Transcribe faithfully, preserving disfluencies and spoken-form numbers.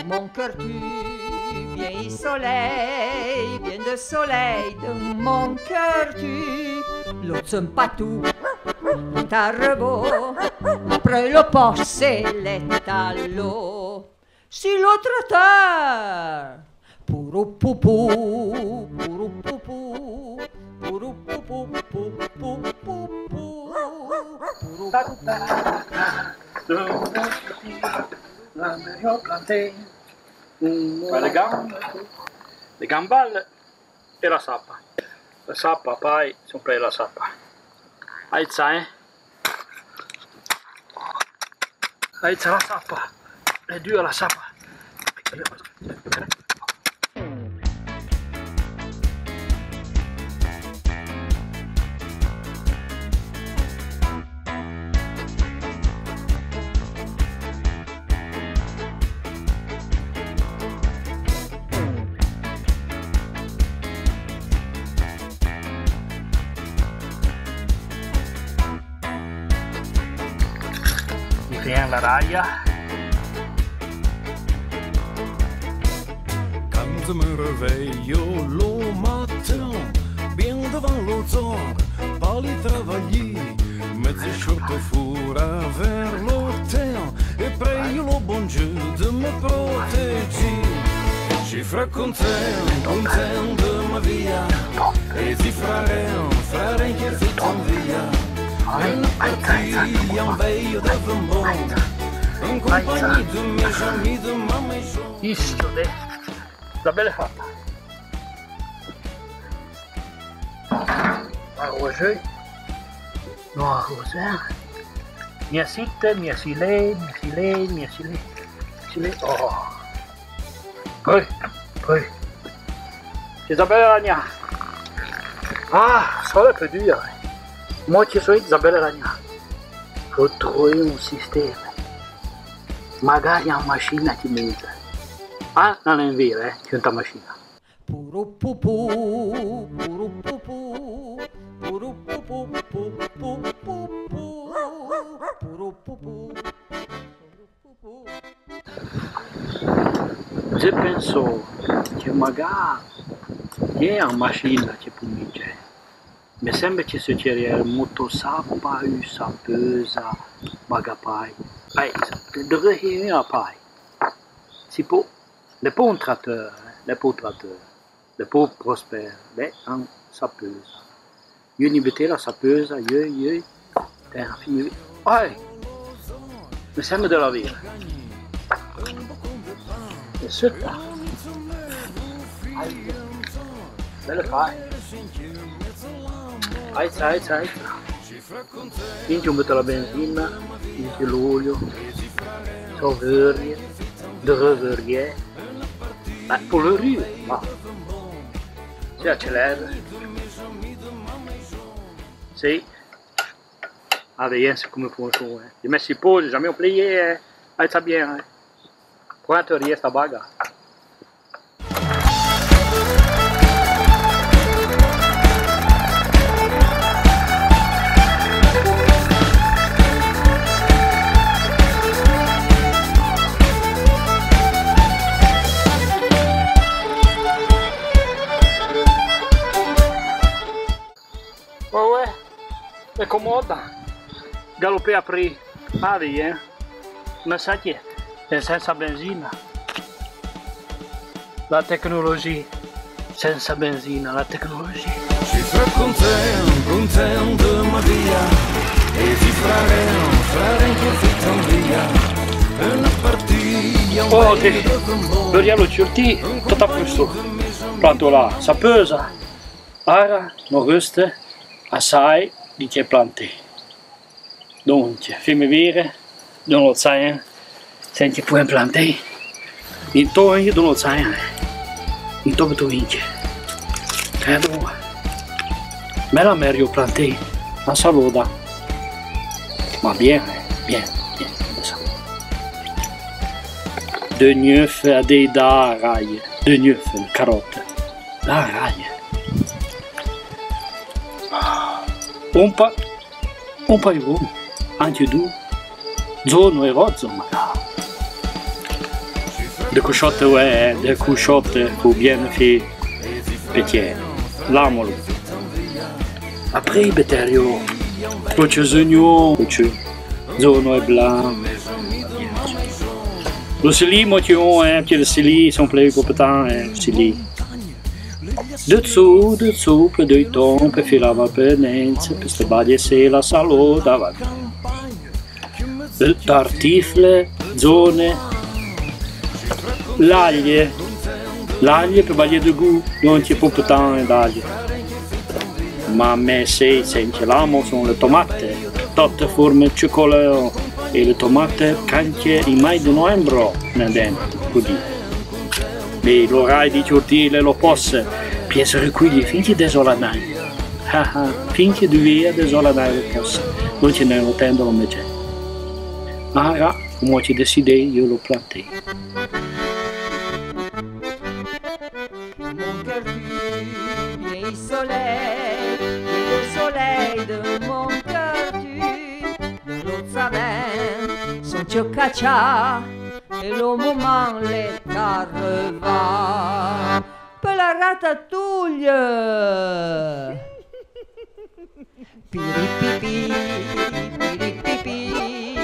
Mon cœur, tu viens i solèi, vien de solèi de mon cœur, tu lo tsum patou, ta rebo, preu lo poche, l'è talo. Si lo trotteur. Pouroupoupou, pouroupoupou, pouroupoupou, pouroupou. Ba le gambe, le gambal e la sapa. La sapa, pai, son preu la sapa. Aitsa, eh. Aitsa la sapa. L'è dura la sapa. I fé la raia. Quand je me réveille le matin, bien devant le jour, pa li travaillé, mèt se short fora ver le temps, e prèi le bon Dieu de me protéger. Chi fra content, content de ma via, e chi fra ren, fra ren que fé tan via. Una partia en veille de bon, en compagnie de mes amis de ma maison. Isto de la belle fata. Arrosé. Non arrosé. Mia site, mia silé, mia silé, mia silé. Silé. Oh. Poi, poi. Isabelle Ragna. Ah, ça l'è peu dur. Moi, que soy Isabelle Ragna. Fo trouvé un système. Magari en machina chi mèt. Ah, non, in vira, eh, che ta machina. Pouroupoupou, pouroupoupou, pouroupoupou, pouroupou. Je penso que magari, e a machina que pou mèt. Me semble que se tire motosapa, u sapeuza, magapai. Ai, de rien a pai. Si po, l'è po un tracteur, eh, l'è po un tracteur. L'è po Prosper, l'è an sapeuza. Ieu ni bete la sapeuza, ieu, ieu. Ten, fini. Ai! Me semble de la vira. E sutta. Ai. Belle fai. Ai, ai, ai. Minchia, un bete la benzina, minchia l'olio, so veurie, dre veurie, ma po le rue, ma. Si accelera. Si. Ah, vèyèn comme fonctionne, eh. Je me suppose, jamais oublié, eh. Ai, ça bien, eh. Quanto riesta baga? Ouè, ouè. È comoda. Galopé aprì. Ah, vèyèn. Me sa que l'è sensa benzina. La tecnologie. Sensa benzina, la tecnologie. Chi fra content, content de ma via. E chi fra ren, fra ren que fé tan via. Una partia. Oh, ok. L'è dura lo tsurtì, tot a posto. Planto la sapeuza. Ara no reste asai di que planté. Donque, fé-me vire, don lo tsain, senti, pouèn planté. Inton, don lo tsain, eh. Inton, tu vinque. Credo. Me la merio planté, la saloda. Ma bien, eh, bien, bien, comme ça. De gneufe, a dei da raie. De gneufe, carotte. Da raie. On pa, on pa yu, anque dou, zono e rozo, ma. De cochotte, ouais, de cochotte, pou bien fé pétié. L'amolo. Apré, bétèrio, coche zognon, coche zono e blan. Lo sili, mo, ti, on, eh, pié de sili, son plé pou pétan, eh, sili. De tsou, de tsou, pe doi ton, pe filava pe nentse, pe ste baie se la salo dava. De tartifle, zone, l'alye, l'alye pe baie de gou, donque po pe tan d'alye. Ma me se, se anque l'amo son le tomate, tote forme chocolat, e le tomate canque i mai de novembro, ne den, codì. Mé lo rai di Ciurtile lo posse, piense recuille finque de zolanai. Ah, ah, finque duvia de zolanai lo posse. Non ce n'è lo tendo lo mece. Ara, comme ce décidé, io lo planté. Mon cœur tu, viens soleil, viens soleil de mon cœur tu, de l'autre sa main, son tchokacha. E lo moman l'è arrevà pe la ratatouille. Piripipi, piripipi,